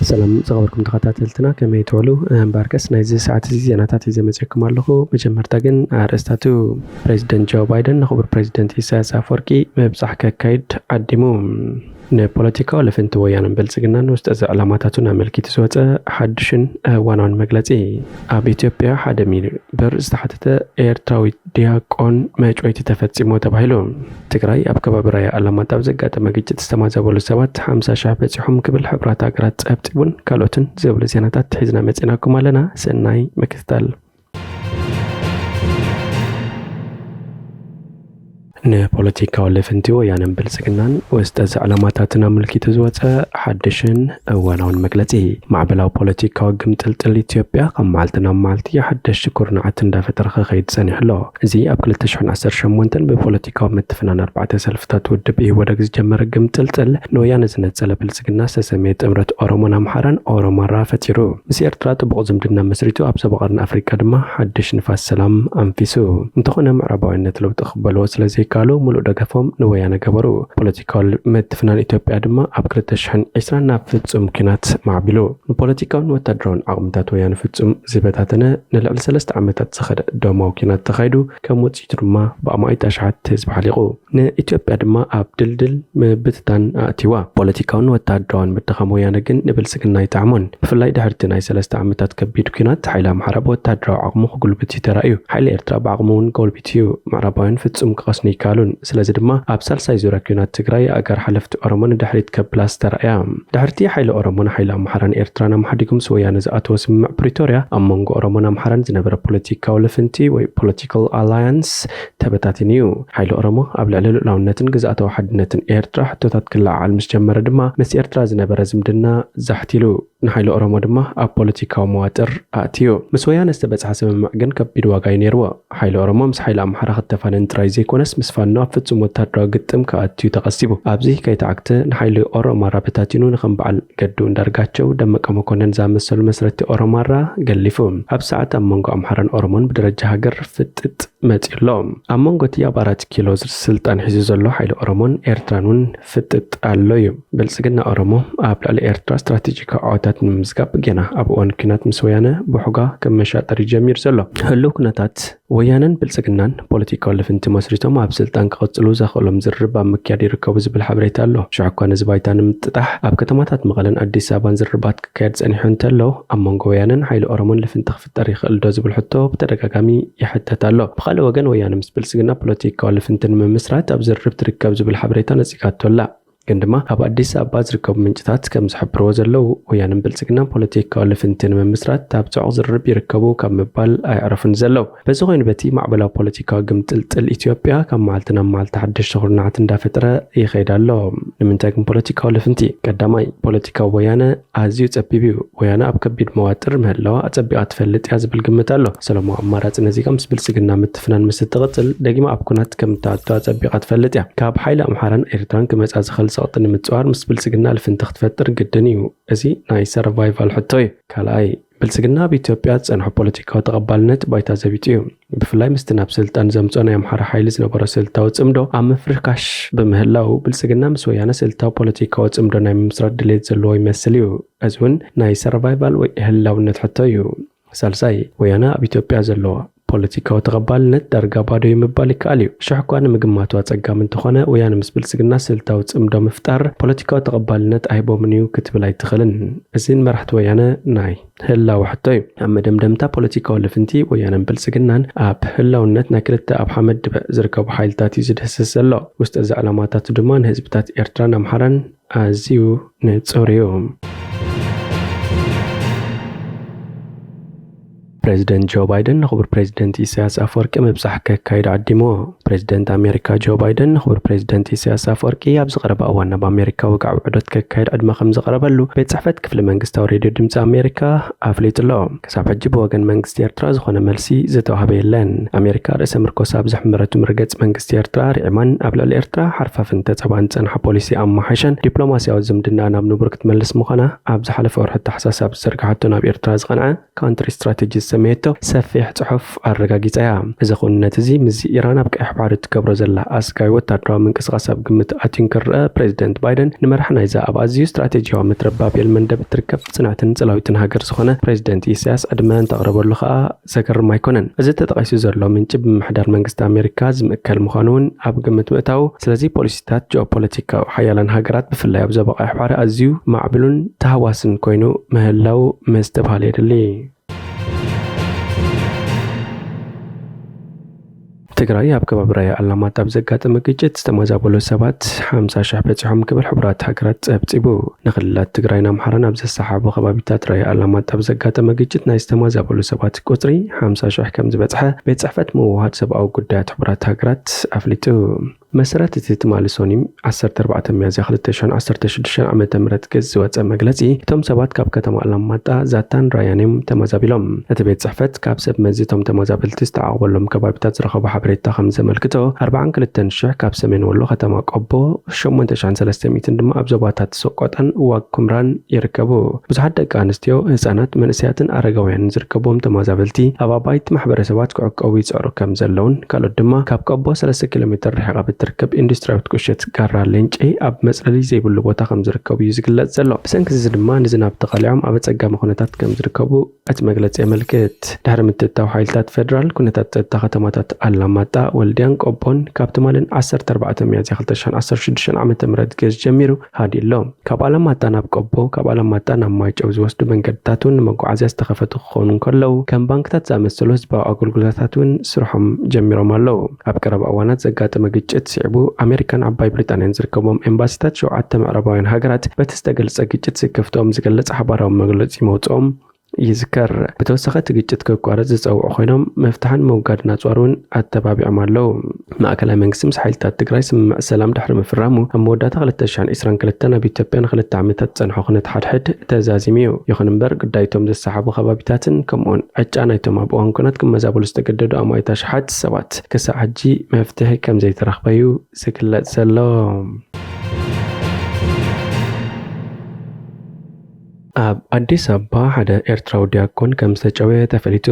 ሰላም ዝኸበርኩም ተኸታተልትና፣ ከመይ ትውዕሉ? እምበኣርከስ ናይዚ ሰዓት እዚ ዜናታት ሒዘ መጺኤኩም ኣለኹ። መጀመርታ ግን ኣርእስታቱ። ፕሬዚደንት ጆ ባይደን ንክቡር ፕሬዚደንት ኢሳያስ ኣፈወርቂ ምብጻሕ ከካይድ ዓዲሙ። ንፖለቲካዊ ልፍንቲ ወያነን ብልጽግናን ውስጠ ዕላማታቱን ኣመልኪቱ ዝወጸ ሓድሽን እዋናውን መግለጺ። ኣብ ኢትዮጵያ ሓደ ሚሊዮን ብር ዝተሓተተ ኤርትራዊ ዲያቆን መጭወይቲ ተፈጺሙ ተባሂሉ። ትግራይ ኣብ ከባቢ ራያ ኣላማጣ ኣብ ዘጋጠመ ግጭት ዝተማዘበሉ ሰባት ሓምሳ ሺሕ በጺሖም ክብል ሕብራት ሃገራት ጸብጺቡን ካልኦትን ዝብሉ ዜናታት ሒዝና መጺናኩም ኣለና። ሰናይ ምክትታል። ንፖለቲካዊ ልፍንቲ ወያነን ብልጽግናን ውስጠ ዕላማታትን ኣመልኪቱ ዝወጸ ሓድሽን እዋናውን መግለጺ። ማዕበላዊ ፖለቲካዊ ግምጥልጥል ኢትዮጵያ ካብ መዓልቲ ናብ መዓልቲ ሓደሽቲ ኩርናዓት እንዳፈጠረ ክኸይድ ጸኒሑ ኣሎ። እዚ ኣብ ክልተ ሽሕን ዓሰርተ ሸሞንተን ብፖለቲካዊ ምትፍናን ኣርባዕተ ሰልፍታት ውድብ ኢህወደግ ዝጀመረ ግምጥልጥል፣ ንወያነ ዝነጸለ ብልጽግና ዝተሰመየ ጥምረት ኦሮሞን ኣምሓራን ኦሮማራ ፈጢሩ። ምስ ኤርትራ ጥቡቕ ዝምድና መስሪቱ ኣብ ዞባ ቀርኒ ኣፍሪቃ ድማ ሓድሽ ንፋስ ሰላም ኣንፊሱ። እንተኾነ ምዕራባውያን ነቲ ለውጢ ክቕበልዎ ስለ ዘይከኣሉ፣ ምሉእ ደገፎም ንወያነ ገበሩ። ፖለቲካዊ ምትፍናን ኢትዮጵያ ድማ ኣብ ክልተ ሽሕን ዕስራን ናብ ፍጹም ኲናት ማዕቢሉ። ንፖለቲካውን ወታደራውን ዓቕምታት ወያነ ፍጹም ዝበታተነ፣ ንልዕሊ ሰለስተ ዓመታት ዝኸደ ደማዊ ኲናት ተኻይዱ፣ ከም ውጽኢቱ ድማ ብኣማኢት ኣሽሓት ህዝቢ ሓሊቑ። ንኢትዮጵያ ድማ ኣብ ድልድል ምብትታን ኣእትይዋ። ፖለቲካውን ወታደራውን ምድኻም ወያነ ግን ንብልጽግና ኣይጠዓሞን። ብፍላይ ድሕርቲ ናይ ሰለስተ ዓመታት ከቢድ ኲናት፣ ሓይሊ ኣምሓራ ብወታደራዊ ዓቕሙ ክጉልብት እዩ ተራእዩ። ሓይሊ ኤርትራ ብዓቕሙ እውን ጎልቢቱ እዩ። ምዕራባውያን ፍጹም ክቐስኑ ኣይከኣሉን። ስለዚ ድማ ኣብ ሳልሳይ ዙርያ ኲናት ትግራይ፣ ኣእጋር ሓለፍቲ ኦሮሞ ንድሕሪት ከብላ ዝተራእያ። ድሕርቲ ሓይሊ ኦሮሞን ሓይሊ ኣምሓራን ኤርትራን ኣማሓዲጉ ምስ ወያነ ዝኣተወ ስምምዕ ፕሪቶርያ፣ ኣብ መንጎ ኦሮሞን ኣምሓራን ዝነበረ ፖለቲካዊ ልፍንቲ ወይ ፖለቲካል ኣላያንስ ተበታቲኑ እዩ። ሓይሊ ኦሮሞ ኣብ ልዕሊ ልኡላውነትን ግዝኣታዊ ሓድነትን ኤርትራ ሕቶታት ክለዓዓል ምስ ጀመረ ድማ፣ ምስ ኤርትራ ዝነበረ ዝምድና ዛሕቲሉ። ንሓይሊ ኦሮሞ ድማ ኣብ ፖለቲካዊ መዋጥር ኣእትዩ። ምስ ወያነ ዝተበጽሐ ስምምዕ ግን ከቢድ ዋጋ እዩ ነይርዎ። ሓይሊ ኦሮሞ ምስ ሓይሊ ኣምሓራ ክተፋነን ጥራይ ዘይኮነስ፣ ምስ ፋኖ ኣብ ፍጹም ወታደራዊ ግጥም ክኣቱ እዩ ተቐሲቡ። ኣብዚ ከይተዓግተ ንሓይሊ ኦሮማራ በታቲኑ፣ ንከም በዓል ገዱ እንዳርጋቸው፣ ደመቀ መኮነን ዝኣመሰሉ መስረቲ ኦሮማራ ገሊፉ። ኣብ ሰዓት ኣብ መንጎ ኣምሓራን ኦሮሞን ብደረጃ ሃገር ፍጥጥ መጺኡ ኣሎ። ኣብ መንጎ እቲ ኣብ ኣራት ኪሎ ስልጣን ሒዙ ዘሎ ሓይሊ ኦሮሞን ኤርትራን እውን ፍጥጥ ኣሎ እዩ። ብልጽግና ኦሮሞ ኣብ ልዕሊ ኤርትራ ስትራቴጂካዊ ዓወታት ንምምዝጋብ ጌና ኣብ እዋን ኲናት ምስ ወያነ ብሑጋ ከም መሻጠር እዩ ጀሚሩ ዘሎ። ህሉው ኩነታት ወያነን ብልጽግናን ፖለቲካዊ ልፍንቲ መስሪቶም ኣብ ስልጣን ክቕጽሉ ዘኽእሎም ዝርርብ ኣብ ምክያድ ይርከቡ ዝብል ሓበሬታ ኣሎ። ሽዑ እኳ ነዚ ባይታ ንምጥጣሕ ኣብ ከተማታት መቐለን ኣዲስ ኣበባን ዝርርባት ክካየድ ጸኒሑ እንተሎ፣ ኣብ መንጎ ወያነን ሓይሊ ኦሮሞን ልፍንቲ ክፍጠር ይኽእል ዶ ዝብል ሕቶ ብተደጋጋሚ ይሕተት ኣሎ። ብኻልእ ወገን፣ ወያነ ምስ ብልጽግና ፖለቲካዊ ልፍንቲ ንምምስራት ኣብ ዝርርብ ትርከብ ዝብል ሓበሬታ ነጺጋቶ ኣላ። ግን ድማ ኣብ ኣዲስ ኣበባ ዝርከቡ ምንጭታት ከም ዝሕብርዎ ዘለዉ፣ ወያነን ብልጽግናን ፖለቲካዊ ልፍንቲ ንምምስራት ኣብ ጽዑቕ ዝርርብ ይርከቡ ካብ ምባል ኣየዕረፉን ዘለዉ። በዚ ኮይኑ፣ በቲ ማዕበላዊ ፖለቲካዊ ግምጥልጥል ኢትዮጵያ ካብ መዓልቲ ናብ መዓልቲ ሓደሽቲ ኩርናዓት እንዳፈጠረ ይኸይድ ኣሎ። ንምንታይ ግን ፖለቲካዊ ልፍንቲ? ቀዳማይ፣ ፖለቲካዊ ወያነ ኣዝዩ ጸቢብ እዩ። ወያነ ኣብ ከቢድ መዋጥር ምህላዋ ኣጸቢቓ ትፈልጥ እያ ዝብል ግምት ኣሎ። ሰላማዊ ኣማራጺ ነዚጋ ምስ ብልጽግና ምትፍናን ምስ እትቕጽል፣ ደጊማ ኣብ ኩናት ከም እትኣቱ ኣጸቢቓ ትፈልጥ እያ። ካብ ሓይሊ ኣምሓራን ኤርትራን ክመጻ ዝኽእል ጸቕጢ ንምጽዋር ምስ ብልጽግና ልፍንቲ ክትፈጥር ግድን እዩ። እዚ ናይ ሰርቫይቫል ሕቶ እዩ። ካልኣይ፣ ብልጽግና ኣብ ኢትዮጵያ ዝጸንሖ ፖለቲካዊ ተቐባልነት ባይታ ዘቢጡ እዩ። ብፍላይ ምስቲ ናብ ስልጣን ዘምጽኦ ናይ ኣምሓራ ሓይሊ ዝነበሮ ስልታዊ ጽምዶ ኣብ ምፍርካሽ ብምህላው፣ ብልጽግና ምስ ወያነ ስልታዊ ፖለቲካዊ ጽምዶ ናይ ምምስራት ድሌት ዘለዎ ይመስል እዩ። እዚ እውን ናይ ሰርቫይቫል ወይ ህላውነት ሕቶ እዩ። ሳልሳይ፣ ወያነ ኣብ ኢትዮጵያ ዘለዎ ፖለቲካዊ ተቐባልነት ዳርጋ ባዶ እዩ ምባል ይከኣል እዩ። ሽሕ እኳ ንምግማቱ ኣጸጋሚ እንተኾነ፣ ወያነ ምስ ብልጽግና ስልታዊ ጽምዶ ምፍጣር ፖለቲካዊ ተቐባልነት ኣይቦምን እዩ ክትብል ኣይትኽእልን። እዚ ንመራሕቲ ወያነ ናይ ህላወ ሕቶ እዩ። ኣብ መደምደምታ፣ ፖለቲካዊ ልፍንቲ ወያነን ብልጽግናን ኣብ ህላውነት ናይ ክልተ ኣብ ሓመድ ድበ ዝርከቡ ሓይልታት እዩ ዝድህስስ ዘሎ። ውስጠ እዚ ዕላማታቱ ድማ ንህዝብታት ኤርትራን ኣምሓራን ኣዝዩ ንጹር እዩ። ፕሬዚደንት ጆ ባይደን ንክቡር ፕሬዚደንት ኢሳያስ ኣፈወርቂ ምብጻሕ ከካይድ ዓዲምዎ። ፕሬዚደንት ኣሜሪካ ጆ ባይደን ንክቡር ፕሬዚደንት ኢሳያስ ኣፈወርቂ ኣብዚ ቀረባ እዋን ናብ ኣሜሪካ ወግዓዊ ዑደት ከካይድ ዕድመ ከም ዝቐረበሉ ቤት ጽሕፈት ክፍሊ መንግስታዊ ሬድዮ ድምጺ ኣሜሪካ ኣፍሊጡ ኣሎ። ክሳብ ሕጂ ብወገን መንግስቲ ኤርትራ ዝኾነ መልሲ ዝተዋህበ የለን። ኣሜሪካ ርእሰ ምርኮሳ ኣብ ዘሕመረቱ መርገጽ መንግስቲ ኤርትራ ርዒማን ኣብ ልዕሊ ኤርትራ ሓርፋፍን ተጻባእን ዝጸንሓ ፖሊሲ ኣመሓይሻን ዲፕሎማስያዊ ዝምድና ናብ ንቡር ክትመልስ ምዃና ኣብ ዝሓለፈ ወርሒ ታሕሳስ ኣብ ዝዘርግሓቶ ናብ ኤርትራ ዝቐንዐ ካንትሪ ስትራቴጂ ዘሰመየቶ ሰፊሕ ጽሑፍ ኣረጋጊጻ እያ። እዚ ክውንነት እዚ ምስዚ ኢራን ኣብ ቀይሕ ባሕሪ እትገብሮ ዘላ ኣስጋይ ወታደራዊ ምንቅስቓስ ኣብ ግምት ኣትዩ እንክረአ፣ ፕሬዚደንት ባይደን ንመራሕ ናይዛ ኣብ ኣዝዩ ስትራቴጂያዊ ምድረ ባብ ኤልመንደብ እትርከብ ጽንዕትን ጽላዊትን ሃገር ዝኾነ ፕሬዚደንት ኢሳያስ ዕድመ እንተቕረበሉ ከኣ ዘገርም ኣይኮነን። እዚ ተጠቒሱ ዘሎ ምንጪ ብምምሕዳር መንግስቲ ኣሜሪካ ዝምእከል ምዃኑ እውን ኣብ ግምት ምእታው፣ ስለዚ ፖሊሲታት ጂኦፖለቲካዊ ሓያላን ሃገራት ብፍላይ ኣብ ዞባ ቀይሕ ባሕሪ ኣዝዩ ማዕብሉን ተሃዋስን ኮይኑ ምህላው ምስትብሃል የድሊ። ትግራይ ኣብ ከባቢ ራያ ኣላማጣ ኣብ ዘጋጠመ ግጭት ዝተመዛበሉ ሰባት ሓምሳ ሽሕ በጺሖም ክብል ሕቡራት ሃገራት ጸብጺቡ። ንክልላት ትግራይን ኣምሓራን ኣብ ዘሰሓቡ ከባቢታት ራያ ኣላማጣ ኣብ ዘጋጠመ ግጭት ናይ ዝተመዛበሉ ሰባት ቁጽሪ ሓምሳ ሽሕ ከም ዝበጽሐ ቤት ጽሕፈት ምውህሃድ ሰብኣዊ ጉዳያት ሕቡራት ሃገራት ኣፍሊጡ። መሰረት እቲ ትማሊ ሰኑይ ዓሰርተ ኣርባዕተ ሚያዝያ ክልተ ሽሕን ዓሰርተ ሽዱሽተን ዓመተ ምህረት ገጽ ዝወጸ መግለጺ፣ እቶም ሰባት ካብ ከተማ ኣላማጣ፣ ዛታን ራያን እዮም ተመዛቢሎም። እቲ ቤት ጽሕፈት ካብ ሰብ መዚ እቶም ተመዛበልቲ ዝተዓቖበሎም ከባቢታት ዝረኸቦ ሓበሬታ ከም ዘመልክቶ፣ ኣርባዓን ክልተን ሽሕ ካብ ሰሜን ወሎ ከተማ ቆቦ፣ ሸሞንተ ሽሕን ሰለስተ ሚእትን ድማ ኣብ ዞባታት ሰቆጣን ዋግ ኩምራን ይርከቡ። ብዙሓት ደቂ ኣንስትዮ፣ ህጻናት፣ መንእሰያትን ኣረጋውያንን ዝርከብዎም ተመዛበልቲ ኣብ ኣባይቲ ማሕበረሰባት ክዕቀቡ ይጽዕሩ ከም ዘለውን ካልኦት ድማ ካብ ቆቦ ሰለስተ ኪሎ ሜትር ርሒቓ ብትርከብ ኢንዱስትሪያዊት ቁሸት ጋራ ሌንጨይ ኣብ መጽለሊ ዘይብሉ ቦታ ከም ዝርከቡ እዩ ዝግለጽ ዘሎ። ብሰንኪ እዚ ድማ ንዝናብ ተቓሊዖም ኣብ ኣጸጋሚ ኩነታት ከም ዝርከቡ እቲ መግለጺ የመልክት። ድሕሪ ምትእትታው ሓይልታት ፌደራል፣ ኩነታት ጸጥታ ከተማታት ኣላማጣ፣ ወልድያን ቆቦን ካብ ትማልን ዓሰርተ ኣርባዕተ ሚያዝያ ክልተ ሽሕን ዓሰርተ ሽዱሽተን ዓመተ ምህረት ገዝ ጀሚሩ ሃዲኡ ኣሎ። ካብ ኣላማጣ ናብ ቆቦ፣ ካብ ኣላማጣ ናብ ማይጨው ዝወስዱ መንገድታት እውን ንመጓዓዝያ ዝተኸፈቱ ክኾኑ እንከለዉ፣ ከም ባንክታት ዝኣመሰሉ ህዝባዊ ኣገልግሎታት እውን ስርሖም ጀሚሮም ኣለዉ። ኣብ ቀረባ እዋናት ዘጋጠመ ግጭት ስዒቡ፣ ኣሜሪካን ዓባይ ብሪጣንያን ዝርከብዎም ኤምባሲታት ሸውዓተ ምዕራባውያን ሃገራት በቲ ዝተገልጸ ግጭት ስክፍትኦም ዝገልጽ ሓባራዊ መግለጺ መውጽኦም ይዝከር። ብተወሳኺ፣ እቲ ግጭት ክቋረጽ ዝጸውዑ ኮይኖም፣ ምፍታሕን ምውጋድን ኣጽዋር እውን ኣተባቢዖም ኣለዉ። ማእከላይ መንግስቲ ምስ ሓይልታት ትግራይ ስምምዕ ሰላም ድሕሪ ምፍራሙ፣ ኣብ መወዳእታ ክልተ ሽሕን ዕስራን ክልተን ኣብ ኢትዮጵያ ንክልተ ዓመታት ዝጸንሐ ኩነት ሓድሕድ ተዛዚሙ እዩ። ይኹን እምበር፣ ጉዳይ እቶም ዘሰሓቡ ከባቢታትን ከምኡውን ዕጫ ናይቶም ኣብ እዋን ኲናት ክመዛበሉ ዝተገደዱ ኣማኢት ኣሽሓት ሰባት ክሳዕ ሕጂ መፍትሒ ከም ዘይተረኽበ እዩ ዝግለጽ ዘሎ። ኣብ ኣዲስ ኣበባ ሓደ ኤርትራዊ ዲያቆን ከም ዝተጨወየ ተፈሊጡ።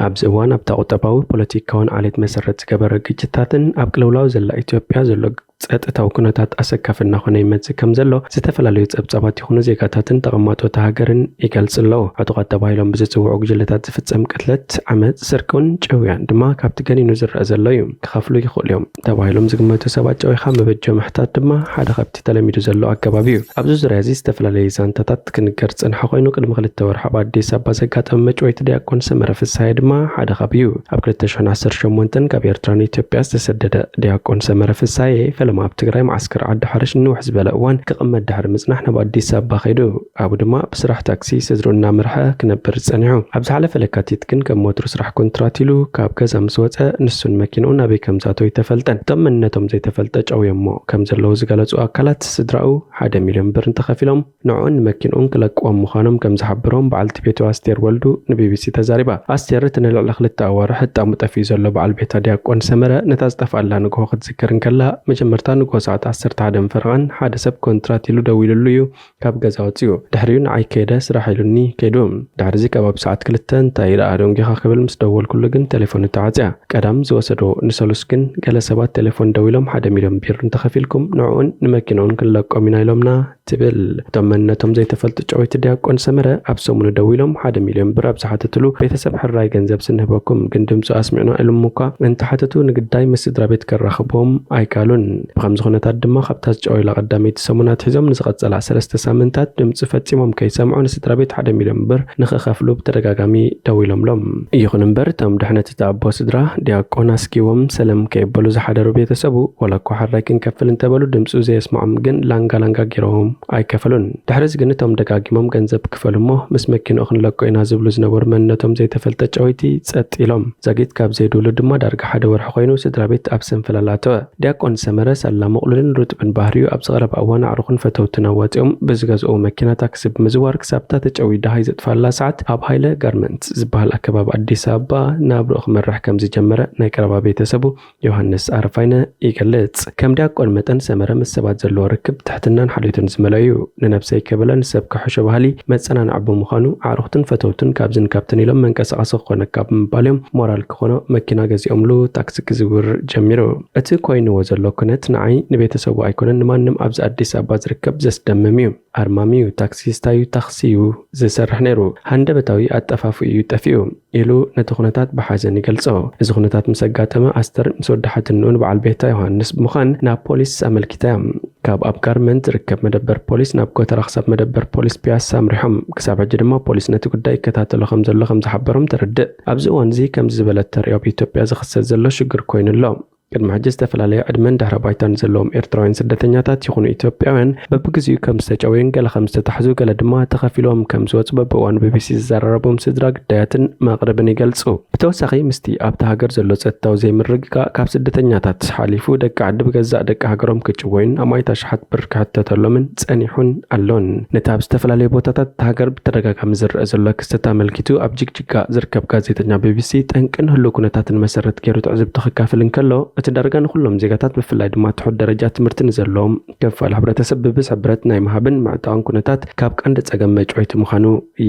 ኣብዚ እዋን ኣብታ ቁጠባዊ፣ ፖለቲካውን ዓሌት መሰረት ዝገበረ ግጭታትን ኣብ ቅልውላው ዘላ ኢትዮጵያ ዘሎ ጸጥታዊ ኩነታት ኣሰካፊ እናኾነ ይመጽእ ከም ዘሎ ዝተፈላለዩ ጸብጻባት ይኹኑ ዜጋታትን ተቐማጦ እታ ሃገርን ይገልጽ ኣለዉ። ዕጡቓት ተባሂሎም ብዝጽውዑ ጉጅለታት ዝፍጸም ቅትለት፣ ዓመጽ፣ ስርቅን ጭውያን ድማ ካብቲ ገኒኑ ዝረአ ዘሎ እዩ። ክኸፍሉ ይኽእሉ እዮም ተባሂሎም ዝግመቱ ሰባት ጨዊኻ ምብጃ ምሕታት ድማ ሓደ ካብቲ ተለሚዱ ዘሎ ኣገባብ እዩ። ኣብዚ ዙርያ እዚ ዝተፈላለዩ ዛንታታት ክንገር ዝጸንሐ ኮይኑ፣ ቅድሚ ክልተ ወርሒ ኣብ ኣዲስ ኣበባ ዘጋጠመ መጭወይቲ ዲያቆን ሰመረ ፍስሃየ ድማ ሓደ ካብ እዩ። ኣብ ክልተ ሽሕን ዓሰርተ ሸሞንተን ካብ ኤርትራ ንኢትዮጵያ ዝተሰደደ ዲያቆን ሰመረ ፍስሃየ፣ ፈለማ ኣብ ትግራይ መዓስከር ዓዲ ሓርሽ ንንውሕ ዝበለ እዋን ክቕመጥ ድሕሪ ምጽናሕ ናብ ኣዲስ ኣበባ ከይዱ። ኣብኡ ድማ ብስራሕ ታክሲ ስድርኡ እናመርሐ ክነብር ጸኒሑ። ኣብ ዝሓለፈ ለካቲት ግን ከም ወትሩ ስራሕ ኮንትራት ኢሉ ካብ ገዛ ምስ ወጸ፣ ንሱን መኪንኡን ኣበይ ከም ዝኣተወ ኣይተፈልጠን። እቶም መንነቶም ዘይተፈልጠ ጨውዮሞ ከም ዘለዉ ዝገለጹ ኣካላት፣ ስድራኡ ሓደ ሚልዮን ብር እንተኸፊሎም፣ ንዕኡን ንመኪንኡን ክለቅዎም ምዃኖም ከም ዝሓበሮም በዓልቲ ቤቱ ኣስቴር ወልዱ ንቢቢሲ ተዛሪባ። ኣስቴር፣ እቲ ንልዕሊ ክልተ ኣዋርሕ ህጣሙ ጠፊኡ ዘሎ በዓል ቤታ ዲያቆን ሰመረ፣ ነታ ዝጠፍኣላ ንግሆ ክትዝክር እንከላ፣ መጀመርታ ንግሆ ሰዓት ዓሰርተ ሓደ ፈረቓን ሓደ ሰብ ኮንትራት ኢሉ ደዊሉሉ እዩ ካብ ገዛ ወጺኡ። ድሕሪኡ ንዓይ ከይደ፣ ስራሕ ኢሉኒ ከይዱ። ድሕሪዚ ከባቢ ሰዓት ክልተ እንታይ ደኣ ደንጊኻ ክብል ምስ ደወልኩሉ ግን ቴሌፎኑ ተዓጽያ። ቀዳም ዝወሰዶ ንሰሉስ ግን ገለ ሰባት ቴሌፎን ደዊሎም ሓደ ሚልዮን ብር እንተኸፊልኩም ንዕኡን ንመኪንኡን ክንለቆም ኢና ኢሎምና ትብል። እቶም መንነቶም ዘይተፈልጡ ጨወይቲ ዲያቆን ሰመረ ኣብ ሰሙኑ ደዊሎም ሓደ ሚልዮን ብር ኣብ ዝሓተትሉ ቤተሰብ ሕራይ ገንዘብ ስንህበኩም ግን ድምፁ ኣስሚዕና ኢሎም እኳ እንተሓተቱ ንግዳይ ምስ ስድራ ቤት ከራኽብዎም ኣይካሉን። ብኸምዚ ኩነታት ድማ ካብታ ዝጨወዩላ ቀዳመይቲ ሰሙን ኣትሒዞም ንዝቐጸላ ሰለስተ ሳምንታት ድምፁ ፈጺሞም ከይሰምዑ ንስድራ ቤት ሓደ ሚልዮን ብር ንኽኸፍሉ ብተደጋጋሚ ደዊሎምሎም። ይኹን እምበር እቶም ድሕነት እቲ ኣቦ ስድራ ዲያቆን ኣስጊዎም ሰለም ከየበሉ ዝሓደሩ ቤተሰቡ ዋላ እኳ ሕራይ ክንከፍል እንተበሉ ድምፁ ዘየስምዖም ግን ላንጋ ላንጋ ገይሮም ኣይከፈሉን። ድሕሪዚ ግን እቶም ደጋጊሞም ገንዘብ ክፈሉ እሞ ምስ መኪንኡ ክንለቆ ኢና ዝብሉ ዝነበሩ መንነቶም ዘይተፈልጠ ጨወይቲ ጸጥ ኢሎም። ዘግይት ካብ ዘይድውሉ ድማ ዳርጋ ሓደ ወርሒ ኮይኑ ስድራ ቤት ኣብ ሰንፈላል ኣተወ። ዲያቆን ሰመረ ሳላ ምቕሉልን ርጡብን ባህሪኡ ኣብዚ ቀረባ እዋን ኣዕሩኽን ፈተውትን ኣዋፂኦም ብዝገዝኦ መኪና ታክሲ ብምዝዋር ክሳብታ ተጨዊ ደሃይ ዘጥፋላ ሰዓት ኣብ ሃይለ ጋርመንት ዝበሃል ኣከባቢ ኣዲስ ኣበባ ናብርኡ ክመርሕ ከም ዝጀመረ ናይ ቀረባ ቤተሰቡ ዮሃንስ ኣረፋይነ ይገልጽ። ከም ዲያቆን መጠን ሰመረ ምስ ሰባት ዘለዎ ርክብ ትሕትናን ሓልዮትን ዝመልኦ እዩ። ንነብሰይ ከበለ ንሰብ ክሕሾ ባህሊ መጸናንዒ ብምዃኑ ኣዕሩኽትን ፈተውትን ካብዝን ካብትን ኢሎም መንቀሳቐሲ ክኾነካ ብምባል እዮም ሞራል ክኾኖ መኪና ገዚኦምሉ ታክሲ ክዝውር ጀሚሩ። እቲ ኮይንዎ ዘሎ ኩነት ንዓይ ንቤተሰቡ ኣይኮነን ንማንም ኣብዚ ኣዲስ ኣበባ ዝርከብ ዘስደምም እዩ። ኣርማሚ እዩ፣ ታክሲስታ እዩ፣ ታኽሲ እዩ ዝሰርሕ ነይሩ። ሃንደበታዊ ኣጠፋፍኡ እዩ ጠፊኡ ኢሉ ነቲ ኩነታት ብሓዘን ይገልጾ። እዚ ኩነታት ምስ ኣጋጠመ ኣስተር ምስ ወዲ ሓትንኡ ንበዓል ቤታ ዮሃንስ ብምዃን ናብ ፖሊስ ኣመልኪታ እያ። ካብ ኣብ ጋርመንት ዝርከብ መደበር ፖሊስ ናብ ጎተራ ክሳብ መደበር ፖሊስ ፒያሳ ኣምሪሖም። ክሳብ ሕጂ ድማ ፖሊስ ነቲ ጉዳይ ይከታተሎ ከም ዘሎ ከም ዝሓበሮም ተረድእ። ኣብዚ እዋን እዚ ከምዚ ዝበለ ተርእዮ ኣብ ኢትዮጵያ ዝኽሰት ዘሎ ሽግር ኮይኑ ኣሎ። ቅድሚ ሕጂ ዝተፈላለየ ዕድመን ድሕረ ባይታን ዘለዎም ኤርትራውያን ስደተኛታት ይኹኑ ኢትዮጵያውያን በብግዜኡ ከም ዝተጨወዩን ገለ ከም ዝተታሕዙ ገለ ድማ ተኸፊሎም ከም ዝወፁ በብእዋኑ ቢቢሲ ዝዘራረቦም ስድራ ግዳያትን መቕርብን ይገልፁ። ብተወሳኺ ምስቲ ኣብቲ ሃገር ዘሎ ጸጥታዊ ዘይምርግጋእ ካብ ስደተኛታት ሓሊፉ ደቂ ዓዲ ብገዛእ ደቂ ሃገሮም ክጭወዩን ኣማኢት ኣሽሓት ብር ክሕተተሎምን ጸኒሑን ኣሎን። ነቲ ኣብ ዝተፈላለዩ ቦታታት እታ ሃገር ብተደጋጋሚ ዝረአ ዘሎ ክስተት ኣመልኪቱ ኣብ ጅግጅጋ ዝርከብ ጋዜጠኛ ቢቢሲ ጠንቅን ህሉው ኩነታትን መሰረት ገይሩ ትዕዝብቱ ከካፍል እንከሎ፣ እቲ ዳርጋ ንኹሎም ዜጋታት ብፍላይ ድማ ትሑት ደረጃ ትምህርቲ ንዘለዎም ክፋል ሕብረተሰብ ብብዝሒ ብረት ናይ ምሃብን ምዕጣቕን ኩነታት ካብ ቀንዲ ጸገም መጭወይቲ ምዃኑ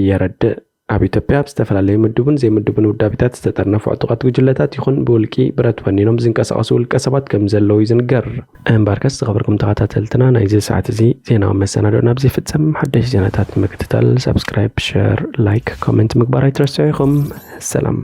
የረድእ። ኣብ ኢትዮጵያ ኣብ ዝተፈላለዩ ምድቡን ዘይምድቡን ውዳቢታት ዝተጠርነፉ ዕጡቓት ጉጅለታት ይኹን ብውልቂ ብረት ወኒኖም ዝንቀሳቐሱ ውልቀ ሰባት ከም ዘለዉ ይዝንገር። እምበርከስ ዝኸበርኩም ተኸታተልትና ናይዚ ሰዓት እዚ ዜናዊ መሰናድኦ ናብዚ ይፍጸም። ሓደሽ ዜናታት ንምክትታል ሳብስክራይብ፣ ሸር፣ ላይክ፣ ኮመንት ምግባር ኣይትረስዑ ኢኹም። ሰላም።